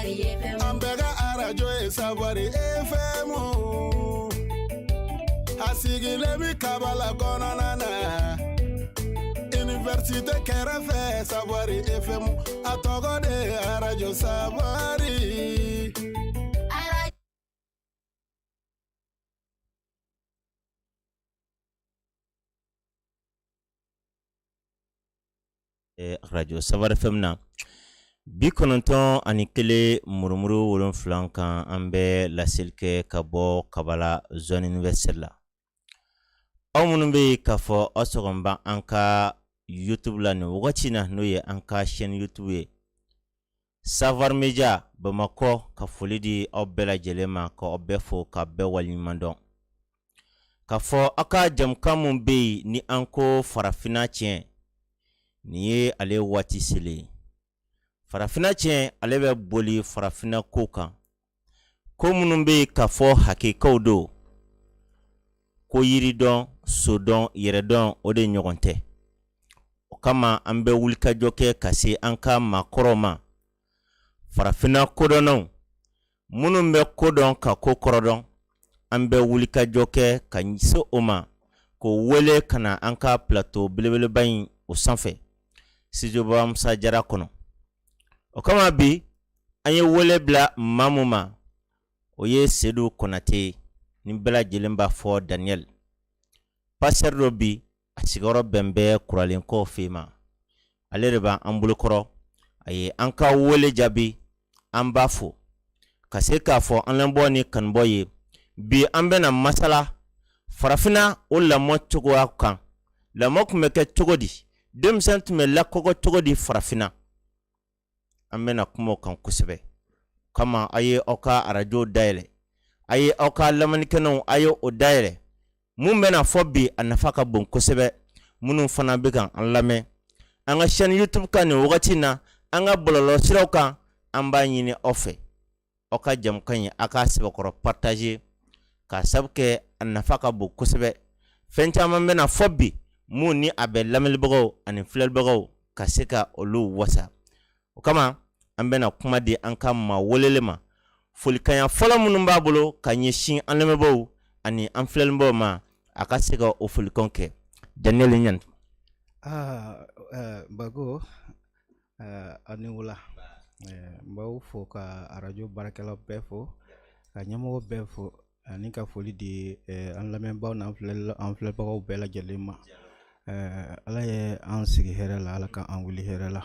An bɛɛ ka arajo ye Savoir FM. A sigilen bɛ Kabala kɔnɔna na. Université kɛrɛfɛ, Savoir FM. A tɔgɔ de ye arajo Savoir. Radio Savoir FM na, 91 murumuru 7 kan, an bɛ laseli kɛ ka bɔ Kabala zone universitaire la. Aw minnu bɛ yen k'a fɔ aw sɔgɔlen b'an ka YouTube la nin wagati na, n'o ye an ka chaîne YouTube ye Savoir Media Bamakɔ, ka foli di aw bɛɛ lajɛlen ma, ka aw bɛɛ fo, ka bɛɛ waleɲuman dɔn, k'a fɔ aw ka jamukan mun bɛ yen ni an ko Farafinna tiɲɛ, nin ye ale waati selen ye. Farafinna tiɲɛ, ale bɛ boli farafinna ko kan, ko minnu bɛ yen k'a fɔ hakikaw don, ko yiridɔn, sodɔn, yɛrɛdɔn, o de ɲɔgɔn tɛ. O kama an bɛ wulikajɔ kɛ ka se an ka maakɔrɔw ma, farafinna kodɔnnaw minnu bɛ ko dɔn ka ko kɔrɔ dɔn. An bɛ wulikajɔ kɛ ka se o ma, k'o wele ka na an ka plateau belebeleba in o sanfɛ, studio Baba Musa Jara kɔnɔ. O kama bi an ye wele bila maa mun ma, o ye Sedu Konate ye, ni bɛɛ lajɛlen b'a fɔ Daniel. Pasteur dɔ bi, a sigiyɔrɔ bɛn bɛ Kuralenkɔ fɛ ma. Ale de b'an bolokɔrɔ, a ye an ka wele jaabi. An b'a fo ka se k'a fɔ an lamɛnbɔ ni kanubɔ ye, bi an bɛna masala farafinna o lamɔ cogoya kan. Lamɔ tun bɛ kɛ cogo di? Denmisɛn tun bɛ lakɔgɔ cogo di farafinna? An bɛna kuma o kan kosɛbɛ. Kama a ye aw ka arajo dayɛlɛ, a ye aw ka lamɛnnikɛnɛw, a ye o dayɛlɛ. Mun bɛna fɔ bi, a nafa ka bon kosɛbɛ. Minnu fana bɛ ka an lamɛn an ka chaîne YouTube kan nin wagati na, an ka bɔlɔlɔ siraw kan, an b'a ɲini aw fɛ, aw ka jamukan in, a k'a sɛbɛkɔrɔ partager, k'a sabu kɛ a nafa ka bon kosɛbɛ. Fɛn caman bɛna fɔ bi mun ni a bɛ lamɛnibagaw ani filɛlibagaw ka se ka olu wasa. O kama an bɛna kuma di an ka maa welelen ma. Folikanya fɔlɔ minnu b'a bolo ka ɲɛsin an lamɛnbaaw ani an filɛlibagaw ma, a ka se ka o folikan kɛ. Daniel ɲan. Aa Bago, aw ni wula. N b'aw fo, ka arajo baarakɛlaw bɛɛ fo, ka ɲɛmɔgɔ bɛɛ fo, ani ka foli di an lamɛnbaaw n'an filɛbagaw bɛɛ lajɛlen ma. Ala ye an sigi hɛrɛ la, Ala ka an wuli hɛrɛ la.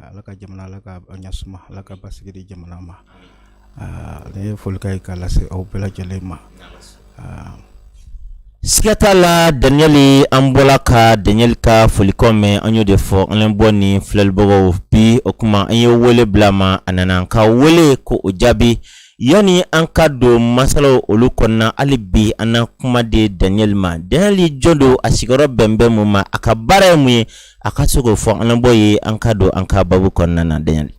Ala ka jamana, Ala ka ɲɛ suma, Ala ka basigi di jamana ma. Ne ye folikan ye k'a lase aw bɛɛ lajɛlen ma. Siga t'a la, Daniel, an bɔla ka Daniel ka folikan mɛn. An y'o de fɔ an lamɛnbɔ ni filɛlibagaw bi. O kuma an ye wele bila a ma, a nana an ka wele ko o jaabi. Yanni an ka don masalaw olu kɔnɔna, hali bi an na kuma di Daniel ma. Daniel jɔn don? A sigiyɔrɔ bɛn bɛ mun ma? A ka baara ye mun ye? A ka se k'o fɔ an lamɛnbɔ ye, an ka don an ka babu kɔnɔna na. Daniel.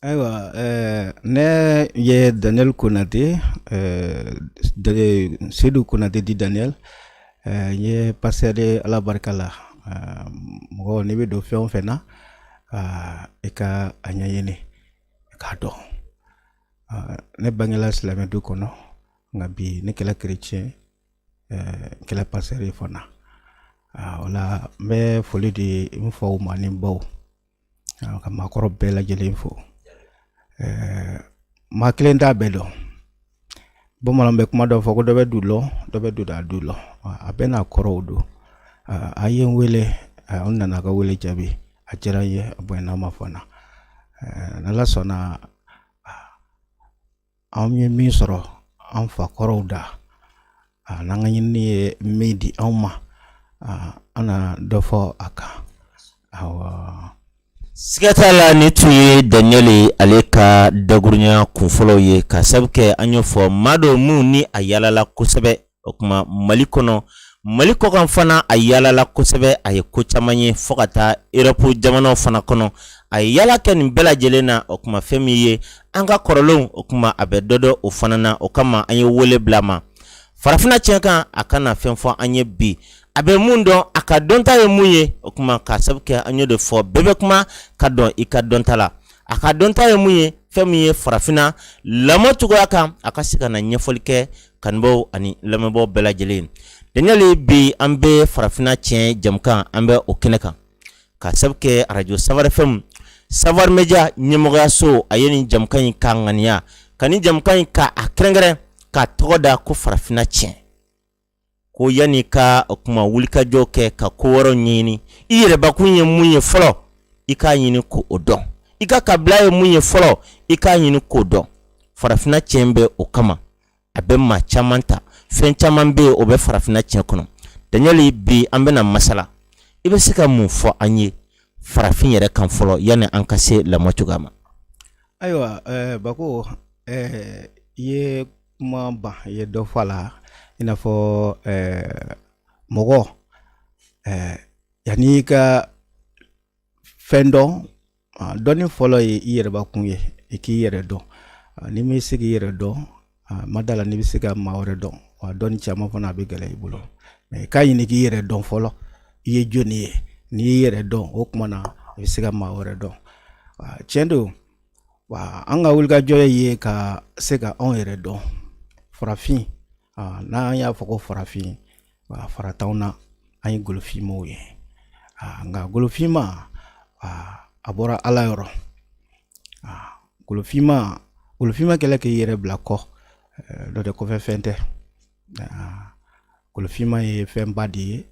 Ayiwa, ne ye Daniel Konate, Sedu Konate dit Daniel. N ye pasteur ye Ala barika la. Mɔgɔ n'i bɛ don fɛn o fɛn na, i ka a ɲɛɲini k'a dɔn. Ne bangela silamɛ du kɔnɔ, nka bi ne kɛla chrétien, n kɛla pasteur ye fana. O la n bɛ foli di n faw ma ni n baw, ka maakɔrɔ bɛɛ lajɛlen fo. Maa kelen t'a bɛɛ dɔn. Bamananw bɛ kuma dɔ fɔ ko dɔ bɛ du lɔn, dɔ bɛ du da du lɔn. A bɛɛ n'a kɔrɔw don. A ye n wele, an nana ka wele jaabi, a diyara n ye, a bonyana ma fana. N'Ala sɔnna, anw ye min sɔrɔ an fakɔrɔw da, n'an ka ɲinini ye min di anw ma, an na dɔ fɔ a kan. Awɔ. Siga t'a la, nin tun ye Daniel ale ka dakurunya kunfɔlɔw ye, ka sabu kɛ an y'o fɔ, maa dɔ mun ni a yaalala kosɛbɛ. O tuma Mali kɔnɔ, Mali kɔkan fana, a yaalala kosɛbɛ, a ye ko caman ye fo ka taa Europe jamanaw fana kɔnɔ. A ye yaala kɛ nin bɛɛ lajɛlen na. O tuma fɛn min ye an ka kɔrɔlenw, o tuma a bɛ dɔ dɔn o fana na. O kama an ye wele bila a ma Farafinna tiɲɛ kan, a ka na fɛn fɔ an ye bi, a bɛ mun dɔn, a ka dɔnta ye mun ye. O tuma k'a sabu kɛ an y'o de fɔ, bɛɛ bɛ kuma ka dɔn i ka dɔnta la. A ka dɔnta ye mun ye? Fɛn min ye farafinna lamɔ cogoya kan, a ka se ka na ɲɛfɔli kɛ kanubaw ani lamɛnbaaw bɛɛ lajɛlen. Daniel, bi an bɛ farafinna tiɲɛ jamukan, an bɛ o kɛnɛ kan ka sabu kɛ arajo Savoir FM, Savoir Media ɲɛmɔgɔyaso, a ye nin jamukan in k'a ŋaniya ka nin jamukan in ka a kɛrɛnkɛrɛn k'a tɔgɔ da ko farafinna tiɲɛ. Ko yanni ka o kuma wulikajɔ kɛ ka ko wɛrɛw ɲɛɲini, i yɛrɛbakun ye mun ye fɔlɔ, i k'a ɲini k'o dɔn. I ka kabila ye mun ye fɔlɔ, i k'a ɲini k'o dɔn. Farafinna tiɲɛ bɛ o kama, a bɛ maa caman ta. Fɛn caman bɛ yen, o bɛ farafinna tiɲɛ kɔnɔ. Daniel, bi an bɛna masala, i bɛ se ka mun fɔ an ye farafin yɛrɛ kan fɔlɔ, yanni an ka se lamɔ cogoya ma? Ayiwa, Bako, i ye kuma ban, i ye dɔ fɔ a la. I n'a fɔ mɔgɔ, yanni i ka fɛn dɔn, dɔnni fɔlɔ ye i yɛrɛbakun ye, i k'i yɛrɛ dɔn. N'i ma se k'i yɛrɛ dɔn, ma da la n'i bɛ se ka maa wɛrɛ dɔn. Wa dɔnni caman fana, a bɛ gɛlɛya i bolo. Mais i k'a ɲini k'i yɛrɛ dɔn fɔlɔ, i ye jɔnni ye. N'i y'i yɛrɛ dɔn, o tuma na i bɛ se ka maa wɛrɛ dɔn. Tiɲɛ don wa, an ka wulikajɔ ye ka se ka anw yɛrɛ dɔn. Farafin, n'an y'a fɔ ko farafin, fara t'anw na, an ye golofinmaw ye. Nka golofinma, a bɔra Ala yɔrɔ. Golofinma, golofinma kɛlen k'i yɛrɛ bila kɔ, n'o tɛ kɔfɛ fɛn tɛ. Golofinma ye fɛnba de ye,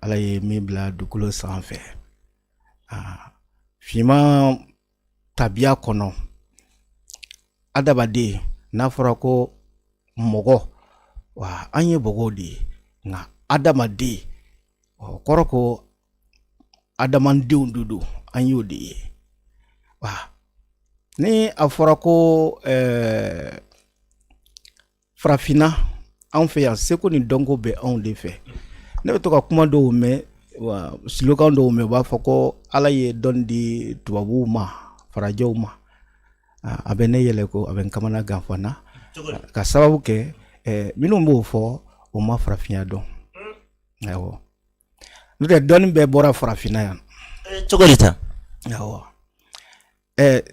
Ala ye min bila dugukolo sanfɛ. Finman tabiya kɔnɔ, adamaden, n'a fɔra ko mɔgɔ, wa an ye mɔgɔw de ye. Nka adamaden, o kɔrɔ ko adamadenw de don, an y'o de ye. Wa ni a fɔra ko farafinna, anw fɛ yan, seko ni dɔnko bɛ anw de fɛ. Ne bɛ to ka kuma dɔw mɛn, wa slogan dɔw mɛn, u b'a fɔ ko Ala ye dɔnni di tubabuw ma, farajɛw ma. A bɛ ne yɛlɛ ko a bɛ n kamana gan fana, ka sababu kɛ minnu b'o fɔ, o ma farafinya dɔn. Awɔ, n'o tɛ dɔnni bɛɛ bɔra farafinna yan. Cogo di tan? Awɔ,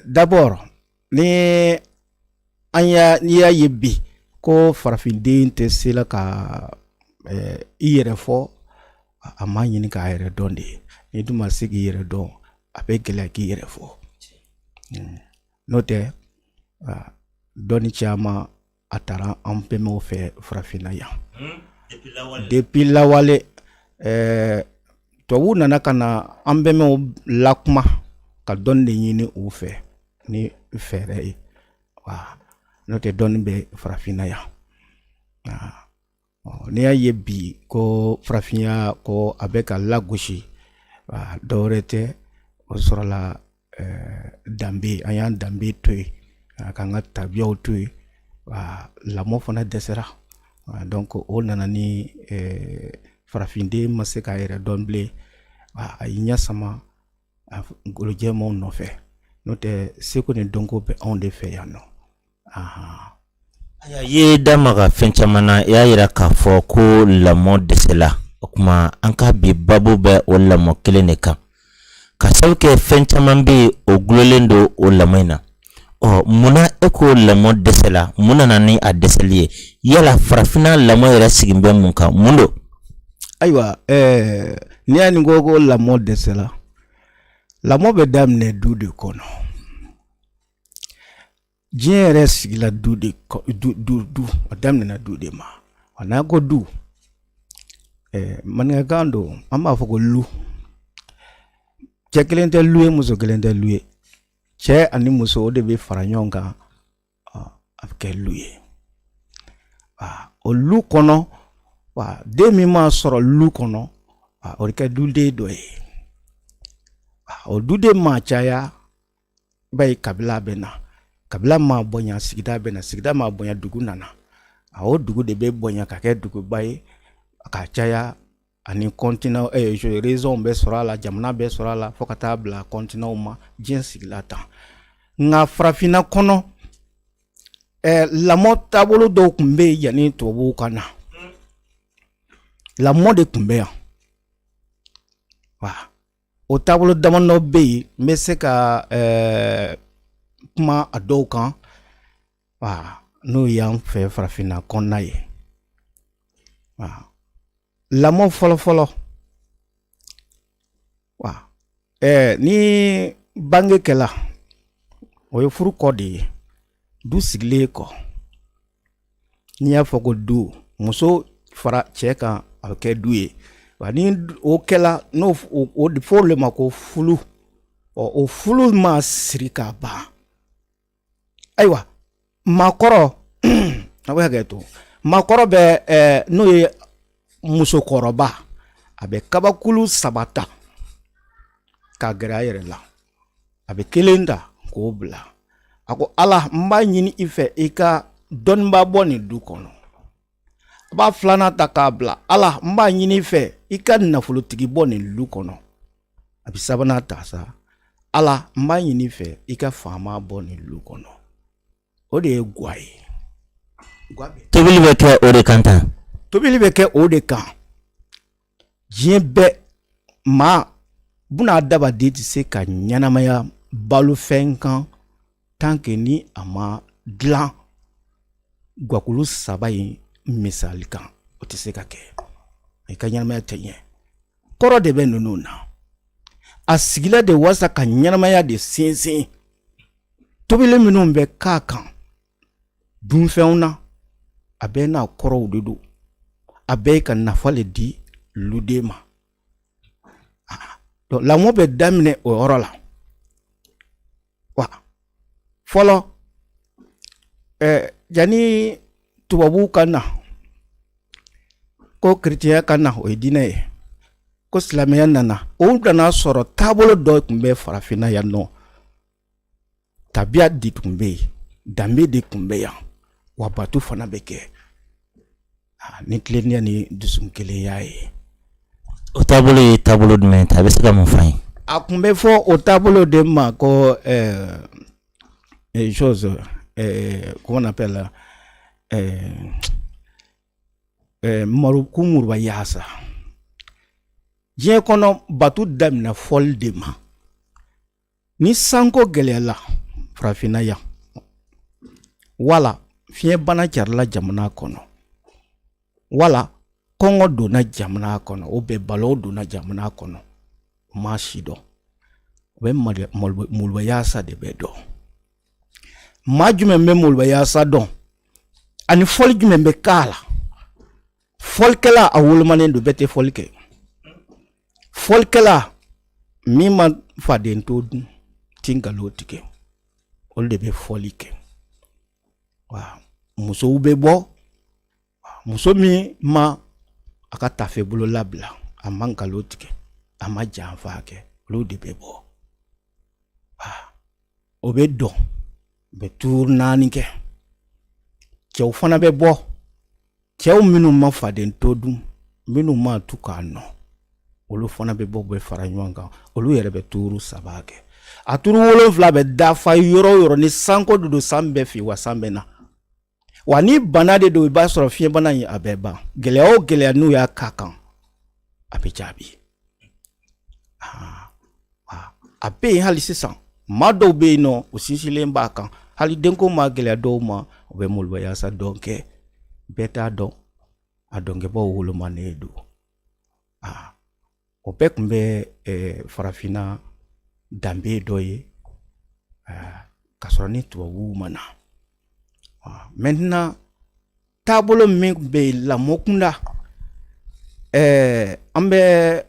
d'abord, ni an y'a n'i y'a ye bi ko farafinden tɛ se la ka i yɛrɛ fɔ, a ma ɲini k'a yɛrɛ dɔn de. N'i dun ma se k'i yɛrɛ dɔn, a bɛ gɛlɛya k'i yɛrɛ fɔ. N'o tɛ, dɔnni caman a taara an bɛnbaw fɛ farafinna yan depuis lawale. Tubabuw nana ka na an bɛnbaw lakuma ka dɔnni de ɲini u fɛ ni fɛɛrɛ ye. Wa n'o tɛ, dɔnni bɛ farafinna yan. N'i y'a ye bi ko farafinya ko a bɛ ka lagosi, dɔwɛrɛ tɛ, o sɔrɔla danbe. An y'an danbe to yen, k'an ka tabiyaw to yen, lamɔ fana dɛsɛra. Donc o nana ni farafinden ma se k'a yɛrɛ dɔn bilen, a y'i ɲɛ sama golojɛmanw nɔfɛ. N'o tɛ, seko ni dɔnko bɛ anw de fɛ yan nɔ. I ye da maga fɛn caman na. I y'a yira k'a fɔ ko lamɔ dɛsɛla. O tuma an ka bi babu bɛ o lamɔ kelen de kan, ka sababu kɛ fɛn caman bɛ yen, o gulonlen don o lamɔ in na. Ɔ, munna e ko lamɔ dɛsɛla? Mun nana ni a dɛsɛli ye? Yala farafinna lamɔ yɛrɛ sigi bɛ mun kan? Mun don? Ayiwa, n'i y'a nin ko lamɔ dɛsɛla, lamɔ bɛ daminɛ du de kɔnɔ. Diɲɛ yɛrɛ sigila du de, du du du, a daminɛna du de ma. Wa n'a ko du, maninkakan don, an b'a fɔ ko lu. Cɛ kelen tɛ lu ye, muso kelen tɛ lu ye. Cɛ ani muso, o de bɛ fara ɲɔgɔn kan, a bɛ kɛ lu ye. O lu kɔnɔ, wa den min ma sɔrɔ lu kɔnɔ, o bɛ kɛ duden dɔ ye. O duden maa caya, i b'a ye kabila bɛ na. Kabila maa bonya, sigida bɛ na. Sigida maa bonya, dugu nana. O dugu de bɛ bonya ka kɛ duguba ye ka caya, ani continent, région bɛ sɔrɔ a la, jamana bɛ sɔrɔ a la, fo ka taa bila continent ma. Diɲɛ sigila tan. Nka farafinna kɔnɔ, lamɔ taabolo dɔw tun bɛ yen yanni tubabuw ka na. Lamɔ de tun bɛ yan wa, o taabolo damadɔ bɛ yen. N bɛ se ka kuma a dɔw kan, n'o y'an fɛ farafinna kɔnɔna ye. Lamɔ fɔlɔfɔlɔ, ni bange kɛla, o ye furu kɔ de ye, du sigilen kɔ. N'i y'a fɔ ko du, muso fara cɛ kan, a bɛ kɛ du ye. Wa ni o kɛla, n'o o fɔ o de ma ko fulu. Ɔ, o fulu ma siri ka ban, ayiwa, maakɔrɔ, a bɛ hakɛ to, maakɔrɔ bɛ n'o ye musokɔrɔba, a bɛ kabakulu saba ta k'a gɛrɛ a yɛrɛ la. A bɛ kelen ta k'o bila. A ko: "Ala, n b'a ɲini i fɛ, i ka dɔnnibaa bɔ nin du kɔnɔ." A b'a filanan ta k'a bila: "Ala, n b'a ɲini i fɛ, i ka nafolotigi bɔ nin du kɔnɔ." A bɛ sabanan ta sa: "Ala, n b'a ɲini i fɛ, i ka faama bɔ nin du kɔnɔ." O de ye gwa ye. Tobili bɛ kɛ o de kan tan? Tobili bɛ kɛ o de kan. Diɲɛ bɛɛ, maa buna adamaden tɛ se ka ɲɛnamaya balofɛn kan tant que ni a ma dilan gwakulu saba in misali kan, o tɛ se ka kɛ, i ka ɲɛnamaya tɛ ɲɛ. Kɔrɔ de bɛ ninnu na. A sigila de walasa ka ɲɛnamaya de sinsin. Tobili minnu bɛ k'a kan dunfɛnw na, a bɛɛ n'a kɔrɔw de don, a bɛɛ ka nafa le di luden ma. Donc lamɔ bɛ daminɛ o yɔrɔ la. Wa fɔlɔ, yanni tubabuw ka na, ko kerecɛnya ka na, o ye diinɛ ye, ko silamɛya nana, o nana sɔrɔ taabolo dɔ tun bɛ farafinna yan nɔ. Tabiya de tun bɛ yen, danbe de tun bɛ yan, wa bato fana bɛ kɛ ni tilennenya ni dusukelenya ye. O taabolo ye taabolo jumɛn ye? A bɛ se ka mun f'an ye? A tun bɛ fɔ o taabolo de ma ko chose, comment on appelle, maru yaasa. Diɲɛ kɔnɔ, bato daminɛ fɔli de ma. Ni sanko gɛlɛyala farafinna yan, wala fiɲɛbana carila jamana kɔnɔ, wala kɔngɔ donna jamana kɔnɔ, o bɛɛ balo donna jamana kɔnɔ, u m'a si dɔn, u bɛ maloyaasa de bɛ dɔn. Maa jumɛn bɛ maloyaasa dɔn ani fɔli jumɛn bɛ k'a la? Fɔlikɛla, a wolomanen don, bɛɛ tɛ fɔli kɛ. Fɔlikɛla min ma faden to dun, ti nkalon tigɛ, olu de bɛ fɔli kɛ. Wa musow bɛ bɔ, muso min ma a ka tafe bolo labila, a ma nkalon tigɛ, a ma janfa kɛ, olu de bɛ bɔ. O bɛ dɔn, u bɛ tuuru naani kɛ. Cɛw fana bɛ bɔ, cɛw minnu ma faden to dun, minnu ma tu k'a nɔ, olu fana bɛ bɔ, bɛ fara ɲɔgɔn kan, olu yɛrɛ bɛ tuuru saba kɛ. A tuuru 7 bɛ dafa yɔrɔ o yɔrɔ, ni sanko de don, san bɛ fin wa san bɛ na. Wa ni bana de don, i b'a sɔrɔ fiɲɛbana in, a bɛ ban. Gɛlɛya o gɛlɛya n'u y'a k'a kan, a bɛ jaabi. A bɛ yen hali sisan, maa dɔw bɛ yen nɔ, u sinsinlen b'a kan. Hali denko ma gɛlɛya dɔw ma, u bɛ maloyaasa dɔn kɛ. Bɛɛ t'a dɔn, a dɔnkɛbaw wolomanen don. O bɛɛ tun bɛ farafinna danbe dɔ ye ka sɔrɔ ni tubabuw ma na. Maintenant, taabolo min bɛ yen lamɔ kunda, an bɛ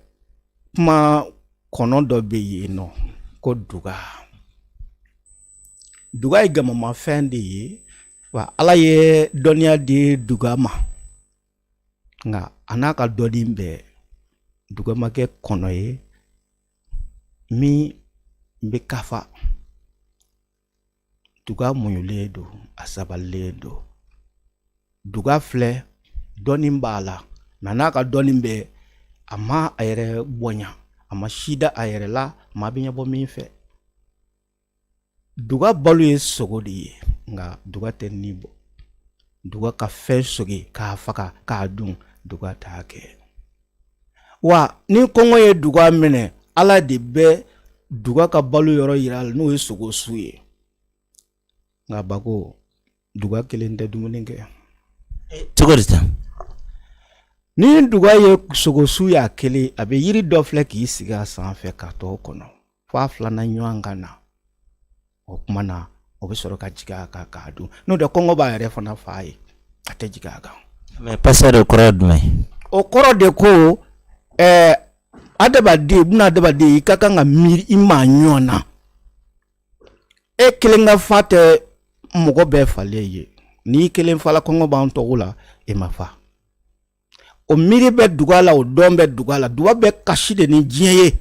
kuma kɔnɔ dɔ bɛ yen nɔ ko duga. Duga ye gamamafɛn de ye wa Ala ye dɔnniya di duga ma, nka a n'a ka dɔnni bɛɛ, duga ma kɛ kɔnɔ ye min bɛ kafa. Duga muɲulen don, a sabalilen don. Duga filɛ, dɔnni b'a la, nka n'a ka dɔnni bɛɛ, a ma a yɛrɛ bonya, a ma si da a yɛrɛ la, maa bɛ ɲɛbɔ min fɛ. Duga balo ye sogo de ye, nka duga tɛ ni bɔ. Duga ka fɛn soge k'a faga k'a dun, duga t'a kɛ. Wa ni kɔngɔ ye duga minɛ, Ala de bɛ duga ka balo yɔrɔ yira a la, n'o ye sogo su ye. Nka Bako, duga kelen tɛ dumuni kɛ. Cogo di tan? Ni duga ye sogosu y'a kelen, a bɛ yiri dɔ filɛ k'i sigi a sanfɛ ka tɔw kɔnɔ fo a filanan ɲɔgɔn ka na. O tuma na, o bɛ sɔrɔ ka jigin a kan k'a dun. N'o tɛ, kɔngɔ b'a yɛrɛ fana fa ye, a tɛ jigin a kan. Mais pasteur, o kɔrɔ ye jumɛn ye? O kɔrɔ de ko adamaden, buna adamaden, i ka kan ka miiri i maa ɲɔgɔn na. E kelen ka fa tɛ mɔgɔ bɛɛ falen ye. N'i kelen fala, kɔngɔ b'an tɔgɔ la, e ma fa. O miiri bɛ duga la, o dɔn bɛ duga la. Duga bɛ kasi de ni diɲɛ ye.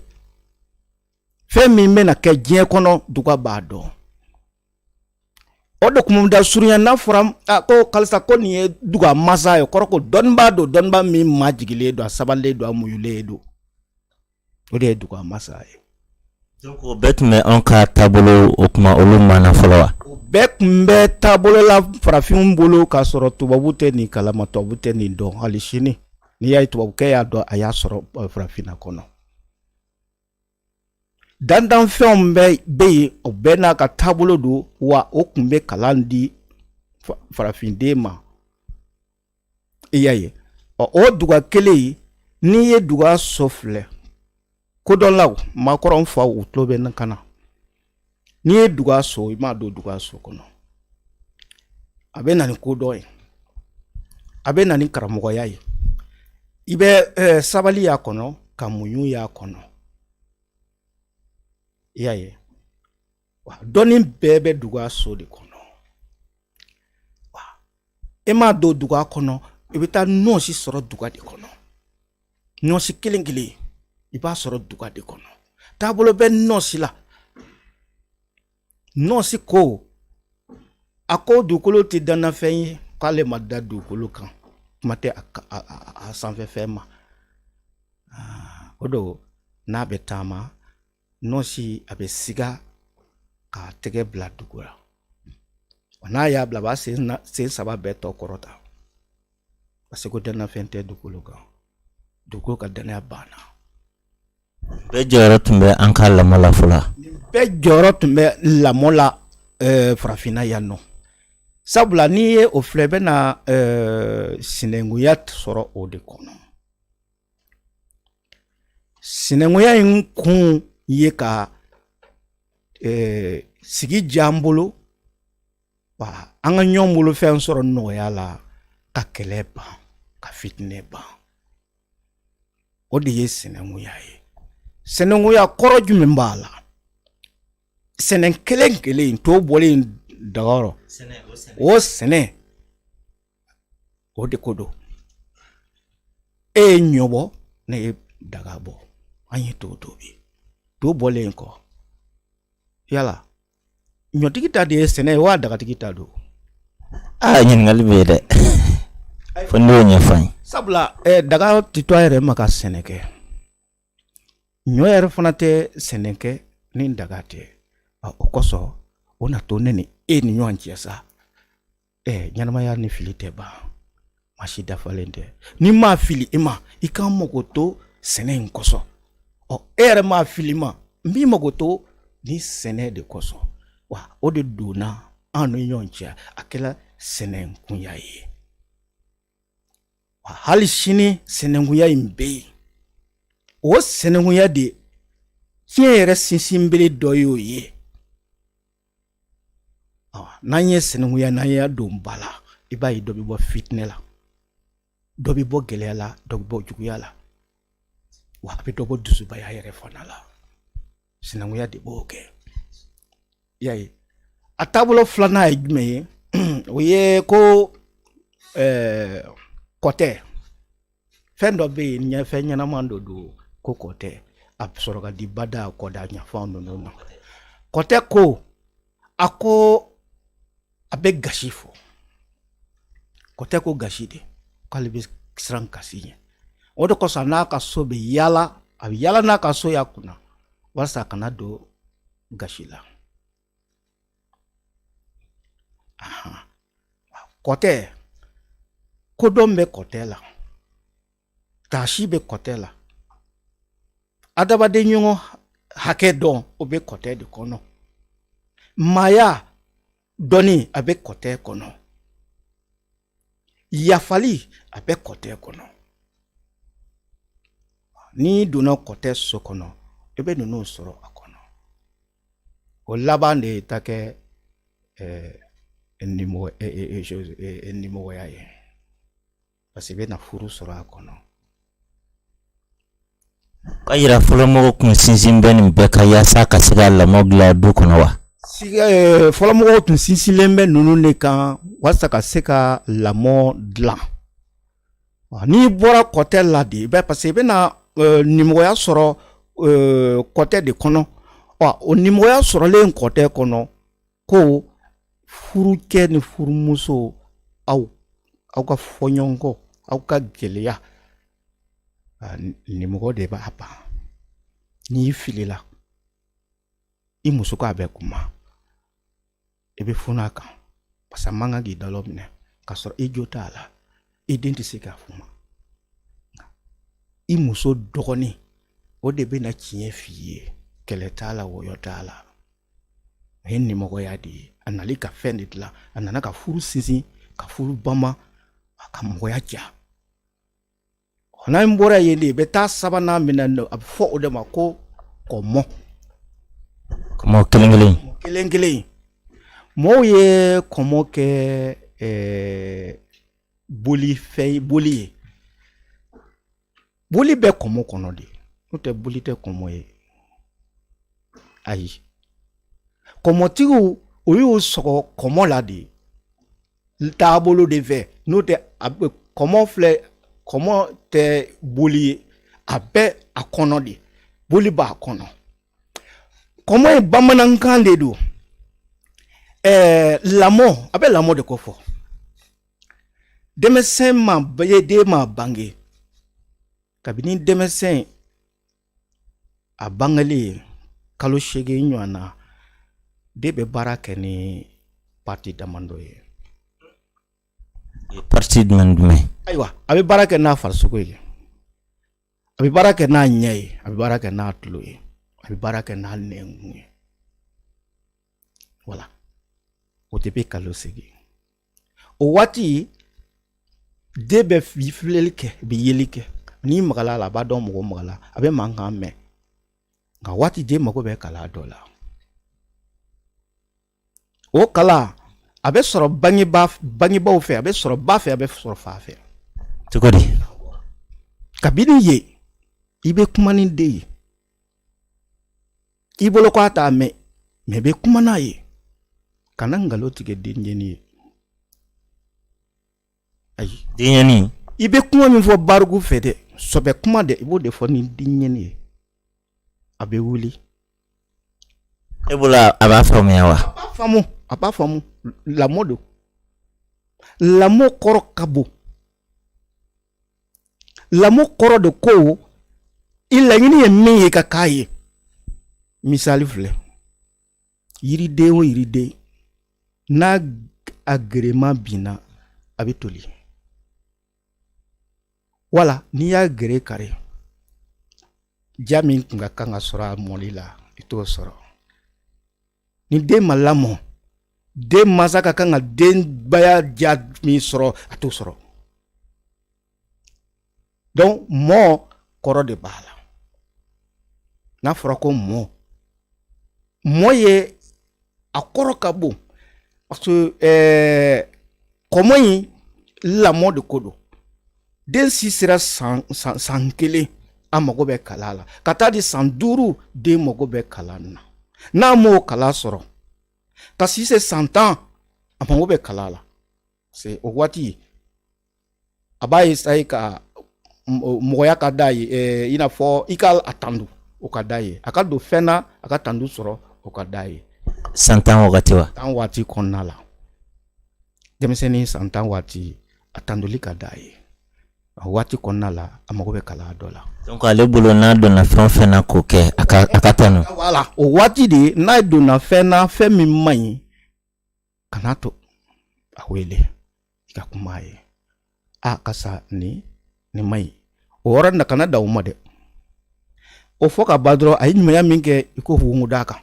Fɛn min bɛna kɛ diɲɛ kɔnɔ, duga b'a dɔn. O de kun da surunya n'a fɔra ko karisa, ko nin ye duga masa ye, kɔrɔ ko dɔnnibaa don, dɔnnibaa min majigilen don, a sabalilen don, a muɲulen don. O de ye duga masa ye. Donc o bɛɛ tun bɛ anw ka taabolo, o kuma olu ma na fɔlɔ wa? O bɛɛ tun bɛ taabolo la farafinw bolo, k'a sɔrɔ tubabu tɛ nin kalama, tubabu tɛ nin dɔn. Hali sini, n'i y'a ye tubabukɛ y'a dɔn, a y'a sɔrɔ farafinna kɔnɔ. Dantanfɛnw bɛ bɛ yen, o bɛɛ n'a ka taabolo don wa. O tun bɛ kalan di farafinden ma, i y'a ye. Ɔ, o duga kelen, n'i ye duga so filɛ, kodɔnlaw, maakɔrɔw, faw, u tulo bɛ n kan na. N'i ye duga so, i m'a don duga so kɔnɔ, a bɛ na ni kodɔn ye, a bɛ na ni karamɔgɔya ye. I bɛ sabali y'a kɔnɔ, ka muɲu y'a kɔnɔ, i y'a ye. Dɔnni bɛɛ bɛ duga so de kɔnɔ. E m'a don duga kɔnɔ, i bɛ taa nɔɔsi sɔrɔ duga de kɔnɔ. Nɔɔsi kelen kelen, i b'a sɔrɔ duga de kɔnɔ. Taabolo bɛ nɔɔsi la. Nɔɔsi ko, a ko dugukolo tɛ dannafɛn ye, k'ale ma da dugukolo kan, kuma tɛ a sanfɛfɛn ma. O don, n'a bɛ taama, nɔɔsi a bɛ siga k'a tɛgɛ bila dugu la. N'a y'a bila, a b'a sen saba bɛɛ tɔ kɔrɔta, parce que ko dannafɛn tɛ dugukolo kan, dugukolo ka danaya banna. Bɛɛ jɔyɔrɔ tun bɛ an ka lamɔ la fɔlɔ. Bɛɛ jɔyɔrɔ tun bɛ lamɔ la farafinna yan nɔ, sabula n'i ye o filɛ, i bɛna sinankunya sɔrɔ o de kɔnɔ. Sinankunya in kun ye ka sigi diya an bolo, an ka ɲɔgɔn bolo fɛn sɔrɔ nɔgɔya la, ka kɛlɛ ban, ka fitinɛ ban. O de ye sinankunya ye. Sinankunya kɔrɔ jumɛn b'a la? Sɛnɛ kelen kelen to bɔlen daga rɔ, o sɛnɛ o de ko don. E ye ɲɔ bɔ, ne ye daga bɔ, an ye to tobi. To bɔlen kɔ, yala ɲɔtigi ta de ye sɛnɛ ye wa, dagatigi ta don? Aa, ɲininkali bɛ yen dɛ, fo ne y'o ɲɛfɔ an ye. Sabula daga tɛ to a yɛrɛ ma ka sɛnɛ kɛ, ɲɔ yɛrɛ fana tɛ sɛnɛ kɛ ni daga tɛ. O kosɔn, o na to ne ni e ni ɲɔgɔn cɛ sa. Ɲɛnamaya ni fili tɛ ban, maa si dafalen tɛ. N'i ma fili i ma, i k'an mago to sɛnɛ in kosɔn. Ɔ, e yɛrɛ ma fili ma, n b'i mago to ni sɛnɛ de kosɔn wa. O de donna an ni ɲɔgɔn cɛ, a kɛra sɛnɛkunya ye wa. Hali sini, sɛnɛkunya in bɛ yen. O sɛnɛkunya de tiɲɛ yɛrɛ sinsinbere dɔ y'o ye. N'an ye sɛnɛkunya, n'an y'a don ba la, i b'a ye dɔ bɛ bɔ fitinɛ la, dɔ bɛ bɔ gɛlɛya la, dɔ bɛ bɔ juguya la, wa a bɛ dɔ bɔ dusubaya yɛrɛ fana la. Sinankunya de b'o kɛ, i y'a ye. A taabolo filanan ye jumɛn ye? O ye ko kɔtɛ, fɛn dɔ bɛ yen, ɲɛfɛn ɲɛnama dɔ don ko kɔtɛ. A sɔrɔ ka di bada kɔda ɲɛfan ninnu ma. Kɔtɛ ko, a ko a bɛ gasi fɔ. Kɔtɛ ko gasi de, k'ale bɛ siran gasi ɲɛ. O de kosɔn, n'a ka so bɛ yaala, a bɛ yaala n'a ka so y'a kunna, walasa a kana don gasi la. Kɔtɛ, kodɔn bɛ kɔtɛ la, taasi bɛ kɔtɛ la, adamaden ɲɔgɔn hakɛ dɔn, o bɛ kɔtɛ de kɔnɔ. Maaya Dɔnni a bɛ kɔtɛ kɔnɔ, yafali a bɛ kɔtɛ kɔnɔ. N'i donna kɔtɛ so kɔnɔ, i bɛ ninnu sɔrɔ a kɔnɔ. O laban de ye ta kɛ nimɔgɔya ye, parce que i bɛna furu sɔrɔ a kɔnɔ. K'a yira fɔlɔmɔgɔw tun sinsin bɛ nin bɛɛ kan yaasa ka se ka lamɔ dilan du kɔnɔ wa? Fɔlɔmɔgɔw tun sinsinlen bɛ ninnu de kan walasa ka se ka lamɔ dilan. N'i bɔra kɔtɛ la de, bɛ parce que i bɛna nimɔgɔya sɔrɔ kɔtɛ de kɔnɔ. O nimɔgɔya sɔrɔlen kɔtɛ kɔnɔ, ko furukɛ ni furumuso, aw ka fɔ ɲɔgɔn kɔ, aw ka gɛlɛya, nimɔgɔ de b'a ban. N'i filila, i muso k'a bɛ kuma, i bɛ funu a kan, parce que a man kan k'i dalɔ minɛ k'a sɔrɔ i jo t'a la. I den tɛ se k'a fɔ ma. I muso dɔgɔnin, o de bɛna tiɲɛ f'i ye. Kɛlɛ t'a la, wɔyɔ t'a la. O ye nimɔgɔya de ye. A nali ka fɛn de dilan, a nana ka furu sinsin, ka furu bama, a ka mɔgɔya diya. N'an bɔra yen de, i bɛ taa sabanan min na, a bɛ fɔ o de ma ko kɔmɔ. Kɔmɔ kelen kelen. Kelen kelen. Mɔgɔw ye kɔmɔ kɛ bolifɛn, boli ye. Boli bɛ kɔmɔ kɔnɔ de, n'o tɛ boli tɛ kɔmɔ ye. Ayi, kɔmɔtigiw, o y'u sɔgɔ kɔmɔ la de, taabolo de fɛ. N'o tɛ, a bɛ kɔmɔ filɛ, kɔmɔ tɛ boli ye, a bɛ a kɔnɔ de, boli b'a kɔnɔ. Kɔmɔ ye bamanankan de don. Lamɔ, a bɛ lamɔ de ko fɔ. Denmisɛn ma ye, den ma bange, kabini denmisɛn a bangelen kalo 8 ɲɔgɔn na, den bɛ baara kɛ ni partie damadɔ ye. Partie jumɛn jumɛn? Ayiwa, a bɛ baara kɛ n'a farisogo ye, a bɛ baara kɛ n'a ɲɛ ye, a bɛ baara kɛ n'a tulo ye, a bɛ baara kɛ n'a nɛnkun ye. Wala o de bɛ kalo 8. O waati, den bɛ filɛli kɛ, bɛ yeli kɛ. N'i magala a la, a b'a dɔn mɔgɔ magala, a bɛ mankan mɛn. Nka waati den mago bɛ kalan dɔ la. O kalan a bɛ sɔrɔ bangebaaw fɛ, a bɛ sɔrɔ ba fɛ, a bɛ sɔrɔ fa fɛ. Cogo di? Kabini yen, i bɛ kuma ni den ye. I bolo ko a t'a mɛn, mais i bɛ kuma n'a ye. Kana nkalon tigɛ denyɛnin ye. Ayi. Denyɛnin? I bɛ kuma min fɔ bariku fɛ dɛ, sɔbɛ kuma dɛ, i b'o de fɔ ni denyɛnin ye. A bɛ wuli. E bolo a b'a faamuya wa? A b'a faamu, a b'a faamu. Lamɔ don. Lamɔ kɔrɔ ka bon. Lamɔ kɔrɔ de ko i laɲini ye min ye ka k'a ye. Misali filɛ, yiriden o yiriden, n'a a gerema binna, a bɛ toli. Wala n'i y'a gere kari, ja min tun ka kan ka sɔrɔ a mɔli la, i t'o sɔrɔ. Ni den ma lamɔ, den mansa ka kan ka denbaya ja min sɔrɔ, a t'o sɔrɔ. Donc mɔ kɔrɔ de b'a la. N'a fɔra ko mɔ, mɔ ye a kɔrɔ ka bon, parce que kɔmɔ in lamɔ de ko don. Den si sera san 1, a mago bɛ kalan la, ka taa di san 5, den mago bɛ kalan na. N'a m'o kalan sɔrɔ, ka si se san 10, a mago bɛ kalan la. C'est o waati a b'a essayer ka mɔgɔya ka d'a ye, i n'a fɔ i ka a tandu, o ka d'a ye, a ka don fɛn na, a ka tandu sɔrɔ, o ka d'a ye. San 10 wagati wa? 10 waati kɔnɔna la, denmisɛnnin san 10 waati, a tanduli ka d'a ye. A waati kɔnɔna la, a mago bɛ kalan dɔ la. Donc ale bolo, n'a donna fɛn o fɛn na k'o kɛ, a ka tanu. Voilà, o waati de, n'a donna fɛn na, fɛn min man ɲi, kana to a wele, i ka kuma a ye: a karisa, nin man ɲi. O yɔrɔ na, kana da o ma dɛ. O fɔ ka ban dɔrɔn, a ye ɲumanya min kɛ, i k'o wugu d'a kan.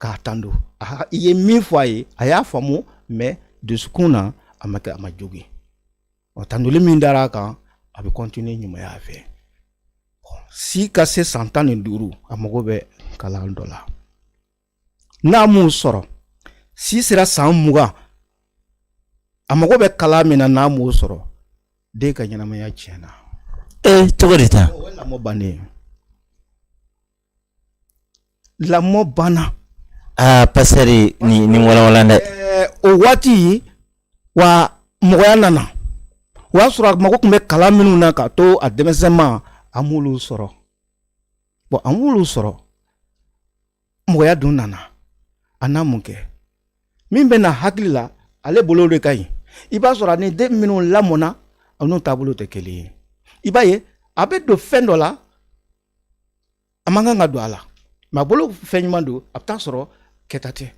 K'a tando, i ye min fɔ a ye, a y'a faamu, mais dusukun na a ma kɛ, a ma jogin. Ɔ, tandoli min dara a kan, a bɛ continuer ɲumanya fɛ. Si ka se san 15, a mago bɛ kalan dɔ la. N'a m'o sɔrɔ, si sera san 20, a mago bɛ kalan min na, n'a m'o sɔrɔ, den ka ɲɛnamaya tiɲɛna. Ee, cogo di tan? O ye lamɔ bannen ye, lamɔ banna. Aa, pasɛri, nin walawala dɛ. O waati wa mɔgɔya nana, o y'a sɔrɔ a mago tun bɛ kalan minnu na ka to a denmisɛnma, a m'olu sɔrɔ. Bon, a m'olu sɔrɔ, mɔgɔya dun nana, a n'a mun kɛ min bɛ na hakili la, ale bolo de ka ɲi. I b'a sɔrɔ ani den minnu lamɔna, a n'u taabolo tɛ kelen ye. I b'a ye a bɛ don fɛn dɔ la, a man kan ka don a la, mais a bolo fɛn ɲuman don, a bɛ taa sɔrɔ kɛta tɛ.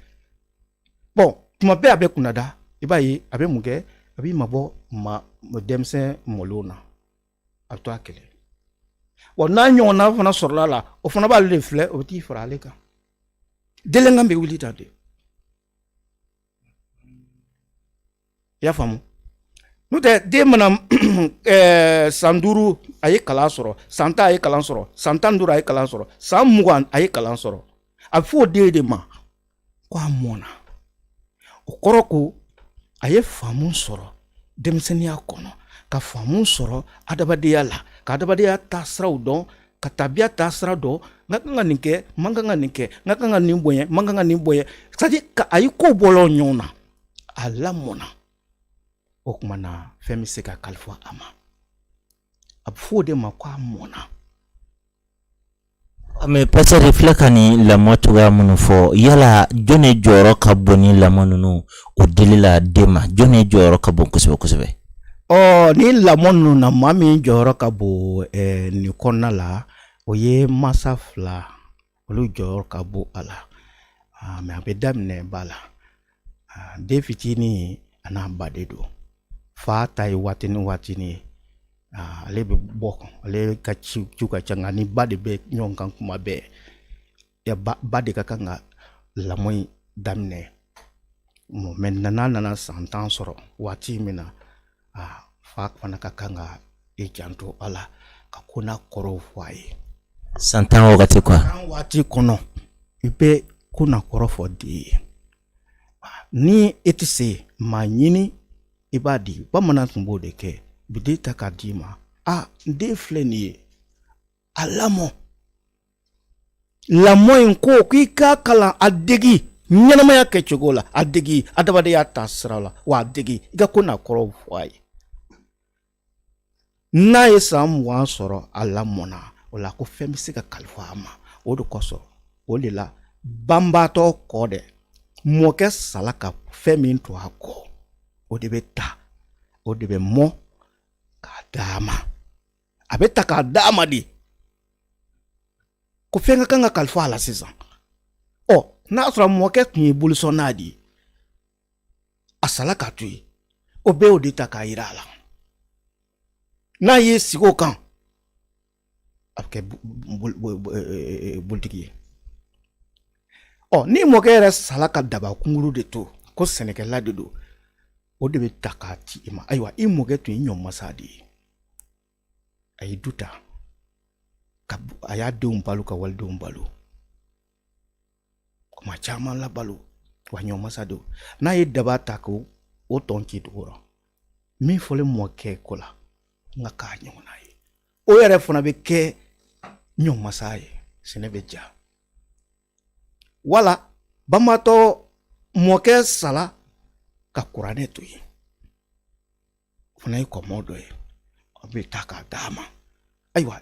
Bon, tuma bɛɛ a bɛ kunnada. I b'a ye a bɛ mun kɛ? A b'i mabɔ ma denmisɛn mɔlenw na, a bɛ to a kelen. Wa n'a ɲɔgɔnna fana sɔrɔla a la, o fana b'ale de filɛ, o bɛ t'i fara ale kan. Délinquant bɛ wuli tan de, i y'a faamu? N'o tɛ, den mana san 5, a ye kalan sɔrɔ, san 10, a ye kalan sɔrɔ, san 15, a ye kalan sɔrɔ, san 20, a ye kalan sɔrɔ, a bɛ fɔ o den de ma ko a mɔna. O kɔrɔ ko a ye faamu sɔrɔ denmisɛnninya kɔnɔ, ka faamu sɔrɔ adamadenya la, ka adamadenya taasiraw dɔn, ka tabiya taasira dɔn. N ka kan ka nin kɛ, n man kan ka nin kɛ, n ka kan ka nin bonya, n man kan ka nin bonya. C'est à dire ka a ye kow bɔlɔ ɲɔgɔn na, a lamɔna. O tuma na, fɛn bɛ se ka kalifa a ma. A bɛ fɔ o de ma ko a mɔna. Mais pasɛri filɛ ka nin lamɔ cogoya minnu fɔ, yala jɔn de jɔyɔrɔ ka bon ni lamɔ ninnu o dili la den ma? Jɔn de jɔyɔrɔ ka bon kosɛbɛ kosɛbɛ? Ɔ, ni lamɔ ninnu na, maa min jɔyɔrɔ ka bon nin kɔnɔna la, o ye masa fila, olu jɔyɔrɔ ka bon a la. Mais a bɛ daminɛ ba la. Den fitinin, a n'a ba de don. Fa ta ye waatinin waatinin ye, ale bɛ bɔ, ale ka ciw ka ca, nka ni ba de bɛ ɲɔgɔn kan kuma bɛɛ. Ba de ka kan ka lamɔ in daminɛ. Maintenant, n'a nana san 10 sɔrɔ waati min na, fa fana ka kan ka i janto a la, ka ko n'a kɔrɔw fɔ a ye. San 10 wagati quoi? San waati kɔnɔ, i bɛ ko n'a kɔrɔ fɔ den ye. Ni e tɛ se, maa ɲini, i b'a di. Bamanan tun b'o de kɛ, bi den ta k'a d'i ma. A n den filɛ nin ye, a lamɔ. Lamɔ in ko k'i k'a kalan, a degi ɲɛnamaya kɛcogo la, a degi adamadenya ta sira la, wa a degi i ka ko n'a kɔrɔw fɔ a ye. N'a ye san 20 sɔrɔ, a lamɔna, o la ko fɛn bɛ se ka kalifa a ma. O de kosɔn, o de la banbaatɔ kɔ dɛ, mɔkɛ sala ka fɛn min to a kɔ, o de bɛ ta, o de bɛ mɔ k'a d'a ma. A bɛ ta k'a d'a ma de ko fɛn ka kan ka kalifa a la sisan. Ɔ, n'a sɔrɔ mɔkɛ tun ye bolisɔnna de ye, a sala k'a to yen, o bɛɛ y'o de ta k'a yira a la. N'a ye sigi o kan, a bɛ kɛ bolitigi ye. Ɔ, ni mɔkɛ yɛrɛ sala ka daba kunkuru de to, ko sɛnɛkɛla de don, o de bɛ ta k'a ci i ma. Ayiwa, i mɔkɛ tun ye ɲɔmasa de ye, a ye du ta, ka a y'a denw balo, ka walidenw balo, kuma caman labalo, wa ɲɔmasa don. N'a ye daba ta k'o o tɔn ci dugu rɔ, min fɔlen mɔkɛ ko la, n ka k'a ɲɔgɔnna ye, o yɛrɛ fana bɛ kɛ ɲɔmasa ye, sɛnɛ bɛ ja. Wala banbaatɔ mɔkɛ sala ka kuranɛ to yen, o fana ye kɔmɔ dɔ ye, a bɛ ta k'a d'a ma. Ayiwa,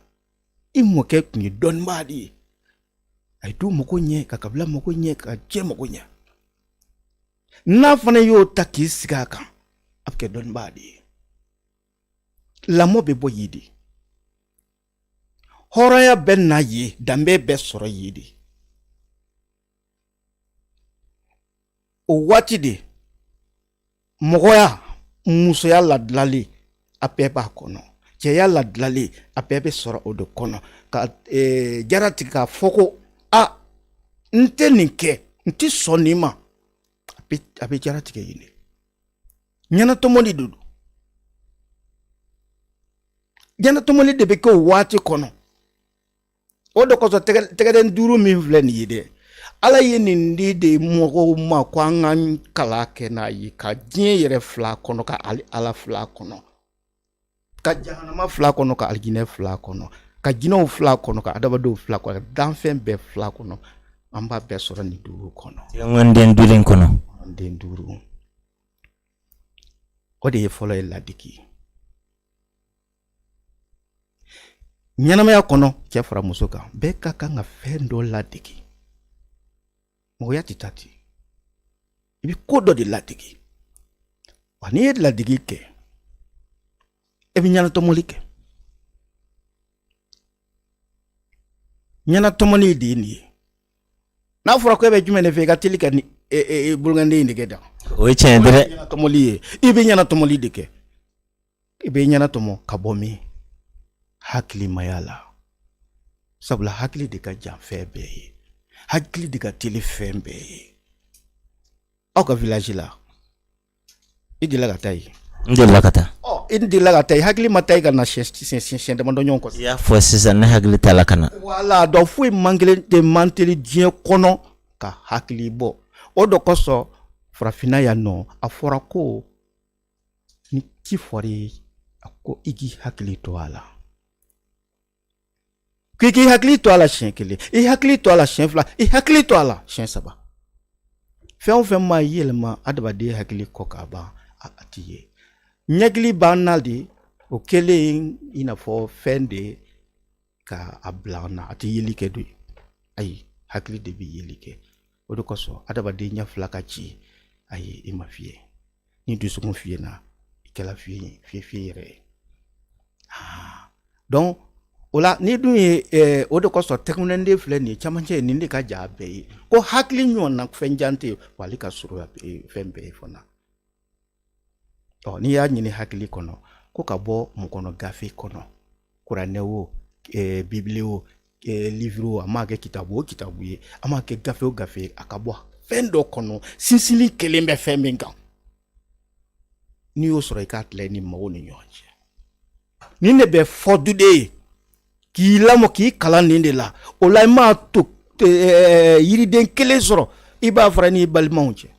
i mɔkɛ tun ye dɔnnibaa de ye, a ye du mako ɲɛ, ka kabila mako ɲɛ, ka diɲɛ mako ɲɛ. N'a fana y'o ta k'i sigi a kan, a bɛ kɛ dɔnnibaa de ye. Lamɔ bɛ bɔ yen de, hɔrɔnya bɛ na yen, danbe bɛ sɔrɔ yen de. O waati de mɔgɔya, musoya ladilali, a bɛɛ b'a kɔnɔ, cɛya ladilali, a bɛɛ bɛ sɔrɔ o de kɔnɔ. Ka jaratigɛ k'a fɔ ko a n tɛ nin kɛ. N tɛ sɔn nin ma. A bɛ jaratigɛ yen de. Ɲɛnatɔmɔli de don. Ɲɛnatɔmɔli de bɛ kɛ o waati kɔnɔ. O de kosɔn tɛgɛden duuru min filɛ nin ye dɛ, Ala ye nin di de mɔgɔw ma ko an ka kalan kɛ n'a ye, ka diɲɛ yɛrɛ fila kɔnɔ, ka Ala fila kɔnɔ, ka jahanama fila kɔnɔ, ka alijinɛ fila kɔnɔ, ka jinɛw fila kɔnɔ, ka adamadenw fila kɔnɔ, ka danfɛn bɛɛ fila kɔnɔ. An b'a bɛɛ sɔrɔ nin duuru kɔnɔ. Tɛgɛnkɔniden duuru in kɔnɔ. Den duuru. O de ye fɔlɔ ye, ladege. Ɲɛnamaya kɔnɔ, cɛ fara muso kan, bɛɛ ka kan ka fɛn dɔ ladege. Mɔgɔya tɛ taa ten. I bɛ ko dɔ de ladege. Wa n'i ye ladege kɛ, e bɛ ɲɛnatɔmɔli kɛ. Ɲɛnatɔmɔli de ye nin ye. N'a fɔra ko e bɛ jumɛn de fɛ, i ka teli ka ni bolonkɔniden in de kɛ dan. O ye tiɲɛ ye dɛ. Ɲɛnatɔmɔli ye, i bɛ ɲɛnatɔmɔli de kɛ. I bɛ ɲɛnatɔmɔ ka bɔ min? Hakilimaya la. Sabula hakili de ka jan fɛn bɛɛ ye, hakili de ka teli fɛn bɛɛ ye. Aw ka village la, i delila ka taa yen? N delila ka taa. Ɔ, i delila ka taa yen, hakili ma taa i ka na siɲɛ damadɔ ɲɔgɔn kɔ. I y'a fɔ sisan, ne hakili t'a la ka na. Wala, donc foyi man kelen tɛ man teli diɲɛ kɔnɔ ka hakili bɔ. O de kosɔn farafinna yan nɔ, a fɔra ko ni ci fɔra i ye, a ko i k'i hakili to a la, k'i k'i hakili to a la siɲɛ kelen, i hakili to a la siɲɛ fila, i hakili to a la siɲɛ saba. Fɛn o fɛn ma yɛlɛma adamaden hakili kɔ ka ban, a ti ye. Ɲɛkili b'an na de, o kɛlen i n'a fɔ fɛn de ka a bila an na, a tɛ yeli kɛ de. Ayi, hakili de bɛ yeli kɛ. O de kosɔn adamaden ɲɛ fila ka ci, ayi, i ma fiyɛ. Ni dusukun fiyɛna, i kɛla fiye ye, fiye fiye yɛrɛ ye. Donc o la, n'i dun ye o de kosɔn tɛgɛnkɔniden filɛ nin ye, camancɛ ye, nin de ka jan a bɛɛ ye. Ko hakili ɲɔgɔnna fɛn jan tɛ yen, wa ale ka surun fɛn bɛɛ ye fana. Ɔ, n'i y'a ɲini hakili kɔnɔ, ko ka bɔ mun kɔnɔ? Gafe kɔnɔ, kuranɛ o, bibili o, livre o, a m'a kɛ kitabu o kitabu ye, a m'a kɛ gafe o gafe ye, a ka bɔ fɛn dɔ kɔnɔ, sinsinni kelen bɛ fɛn min kan. N'i y'o sɔrɔ, i k'a tila i ni mɔgɔw ni ɲɔgɔn cɛ. Nin de bɛ fɔ duden ye k'i lamɔ, k'i kalan nin de la. O la, i m'a to yiriden kelen sɔrɔ, i b'a fara n'i balimaw cɛ.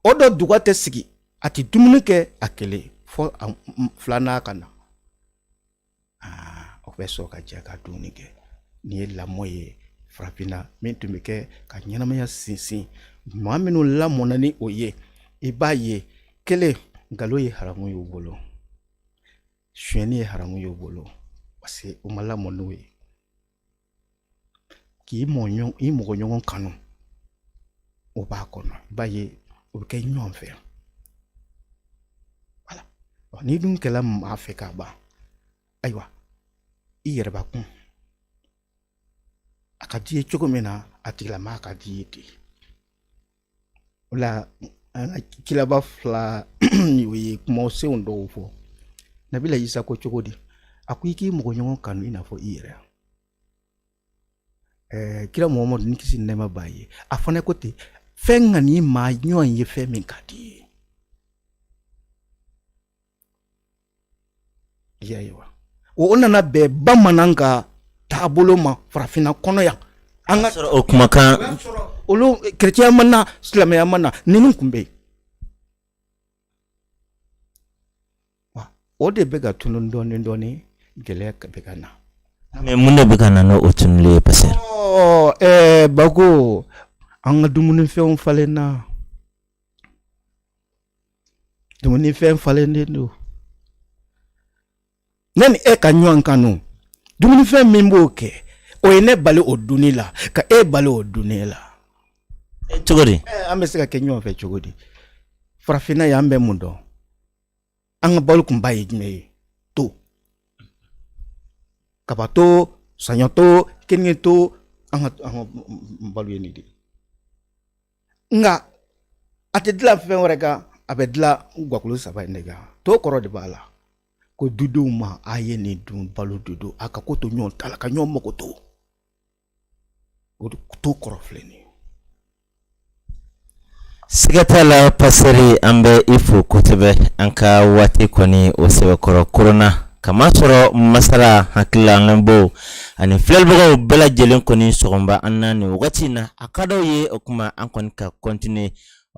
O dɔ duga tɛ sigi, a tɛ dumuni kɛ a kelen, fɔ filanan ka na. O bɛ sɔrɔ ka jɛ ka dumuni kɛ. Nin ye lamɔ ye farafinna min tun bɛ kɛ ka ɲɛnamaya sinsin. Maa minnu lamɔna ni o ye, i b'a ye, kelen, nkalon ye haramu y'u bolo, sonyɛni ye haramu y'u bolo, parce que u ma lamɔ n'o ye. K'i i mɔgɔ ɲɔgɔn kanu, o b'a kɔnɔ. I b'a ye, o bɛ kɛ ɲɔgɔn fɛ. Wala, n'i dun kɛla maa fɛ ka ban, ayiwa, i yɛrɛbakun a ka di i ye cogo min na, a tigilamaa ka di i ye ten. O la, an ka kiraba fila, o ye kumasenw dɔw fɔ. Nabila Isa ko cogo di? A ko i k'i mɔgɔ ɲɔgɔn kanu i n'a fɔ i yɛrɛ. Kira Muhamadu, ni kisi ni nɛɛma b'a ye, a fana ko ten, fɛn ka n'i maa ɲɔgɔn ye fɛn min ka di i ye. I y'a ye wa? O nana bɛn bamanan ka taabolo ma farafinna kɔnɔ yan. An ka sɔrɔ o kumakan olu, kerecɛnya ma na, silamɛya ma na, ninnu tun bɛ yen. O de bɛ ka tunun dɔɔnin dɔɔnin, gɛlɛya bɛ ka na. Mais mun de bɛ ka na n'o tunuli ye, pasteur? Ɔ, Bako, an ka dumunifɛnw falenna, dumunifɛn falennen don. Ne ni e ka ɲɔgɔn kanu, dumunifɛn min b'o kɛ, o ye ne bali o dunni la, ka e bali o dunni la. Cogo di? An bɛ se ka kɛ ɲɔgɔn fɛ cogo di? Farafinna yan, an bɛ mun dɔn? An ka balo kunba ye jumɛn ye? To, kaba to, saɲɔ to, keninge to, an ka balo ye nin de ye. Nka a tɛ dilan fɛn wɛrɛ kan, a bɛ dilan guwakolo saba in de kan. To kɔrɔ de b'a la ko dudenw ma, a ye nin dun, balo de don, a ka ko to ɲɔgɔn ta la, ka ɲɔgɔn mako to. O to kɔrɔ filɛ nin ye. Siga t'a la, pasɛri, an bɛ i fo kosɛbɛ. An ka waati kɔni o sɛbɛkɔrɔ koronna, kamasɔrɔ masala hakilila an lamɛnbaaw ani filɛlibagaw bɛɛ lajɛlen kɔni sɔgɔnba an na nin wagati in na. A ka d'aw ye, o kuma an kɔni ka continuer,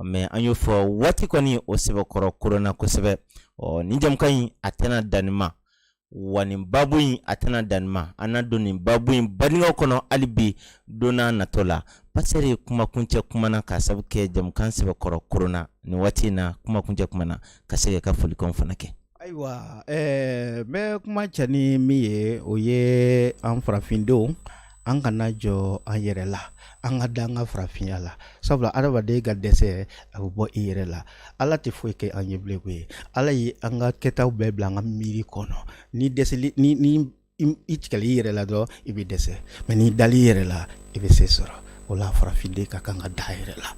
mais an y'o fɔ, waati kɔni o sɛbɛkɔrɔ koronna kosɛbɛ. Ɔ nin jamukan in, a tɛna dan nin ma wa, nin babu in, a tɛna dan nin ma. An na don nin babu in badinkaw kɔnɔ hali bi don n'a natɔ la. Pasɛri, kumakuncɛ kuma na, k'a sabu kɛ jamukan sɛbɛkɔrɔ koronna nin waati in na, kumakuncɛ kuma na, ka se ka folikanw fana kɛ. Ayiwa, n bɛ kuma cɛ ni min ye, o ye an farafindenw, an kana jɔ an yɛrɛ la, an ka da an ka farafinya la, sabula adamaden ka dɛsɛ, a bɛ bɔ i yɛrɛ la. Ala tɛ foyi kɛ an ye bilen koyi. Ala ye an ka kɛtaw bɛɛ bila an ka miiri kɔnɔ. Ni dɛsɛli ni i tigɛli i yɛrɛ la dɔrɔn, i bɛ dɛsɛ, mais n'i dali i yɛrɛ la, i bɛ se sɔrɔ. O la, farafinden ka kan ka da a yɛrɛ la,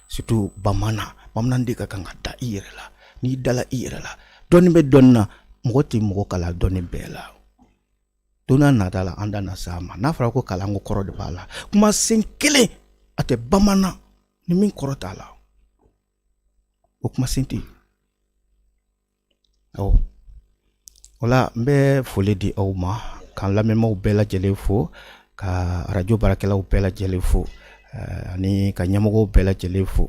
surtout bamanan. Bamananden ka kan ka da i yɛrɛ la. N'i dala i yɛrɛ la, dɔnni bɛ dɔnni na, mɔgɔ tɛ mɔgɔ kalan dɔnni bɛɛ la. Don n'a nata la, an da na s'a ma. N'a fɔra ko kalanko kɔrɔ de b'a la, kuma sen kelen a tɛ bamanan ni min kɔrɔ t'a la, o kuma sen tɛ yen. Awɔ, o la n bɛ foli di aw ma, k'an lamɛnbaaw bɛɛ lajɛlen fo, ka arajo baarakɛlaw bɛɛ lajɛlen fo, ani ka ɲɛmɔgɔw bɛɛ lajɛlen fo.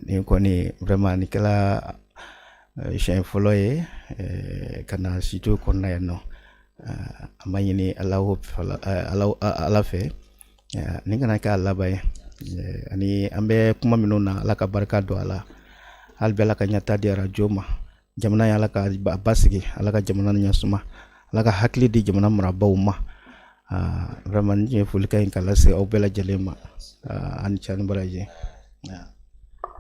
Nin kɔni, vraiment, nin kɛra siɲɛ fɔlɔ ye ka na studio kɔnɔna yan nɔ. An b'a ɲini Ala fɛ, nin kana kɛ a laban ye. Ani an bɛ kuma minnu na, Ala ka barika don a la. Hali bi, Ala ka ɲɛta di arajo ma. Jamana ye, Ala ka basigi, Ala ka jamana ɲɛsuma, Ala ka hakili di jamana marabaaw ma. Vraiment, nin ye folikan in ka lase aw bɛɛ lajɛlen ma. A ni ce, ni baraji.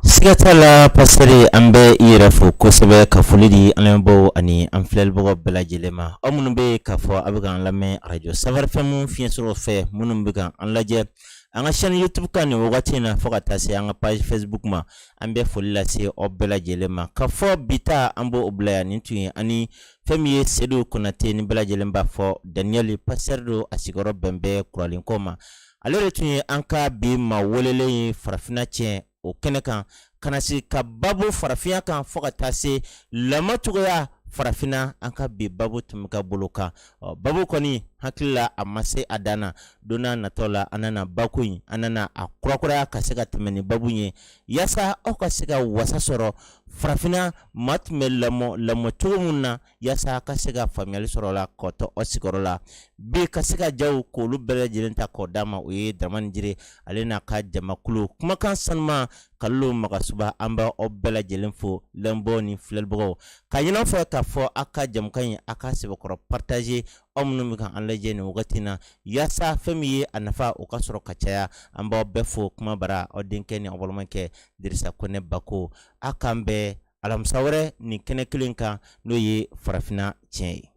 Siga t'a la, pasɛri, an bɛ i yɛrɛ fo kosɛbɛ, ka foli di an lamɛnbaaw ani an filɛlibagaw bɛɛ lajɛlen ma. Aw minnu bɛ k'a fɔ a bɛ k'an lamɛn arajo Safari FM fiɲɛ sɔrɔ fɛ, minnu bɛ k'an lajɛ an ka chaîne YouTube kan nin wagati in na, fo ka taa se an ka page Facebook ma, an bɛ foli lase aw bɛɛ lajɛlen ma. Ka fɔ bi ta, an b'o bila yan. Nin tun ye ani fɛn min ye Sedu Konate, ni bɛɛ lajɛlen b'a fɔ Daniel, pasɛri don, a sigiyɔrɔ bɛn bɛ Kuralenkɔ ma. Ale de tun ye an ka bi maa welelen ye Farafinna tiɲɛ o kɛnɛ kan, ka na sigi ka babu farafinya kan, fo ka taa se lamɔ cogoya farafinna. An ka bi babu tun bɛ ka bolo kan. Ɔ babu kɔni, hakili la, a ma se a dan na. Don n'a natɔ la, an nana bako in, an nana a kurakuraya ka se ka tɛmɛ ni babu ye, yaasa aw ka se ka wasa sɔrɔ farafinna maa tun bɛ lamɔ lamɔ cogo min na, yaasa ka se ka faamuyali sɔrɔ la k'o to aw sigiyɔrɔ la bi, ka se ka jaw k'olu bɛɛ lajɛlen ta k'o d'a ma. O ye Dramani Jire, ale n'a ka jamakulu kumakan sanuma Kalilu Magasuba. An bɛ aw bɛɛ lajɛlen fo, lamɛnbaaw ni filɛlibagaw, ka ɲini aw fɛ k'a fɔ aw ka jamukan in, a ka sɛbɛkɔrɔ partager, aw minnu bɛ ka an lajɛ nin wagati in na, yaasa fɛn min ye a nafa, o ka sɔrɔ ka caya. An b'aw bɛɛ fo. Kuma bara, aw denkɛ ni aw balimakɛ Dirisa Kɔnɛ Bako. Aw k'an bɛn alamisa wɛrɛ nin kɛnɛ kelen kan, n'o ye Farafinna tiɲɛ ye.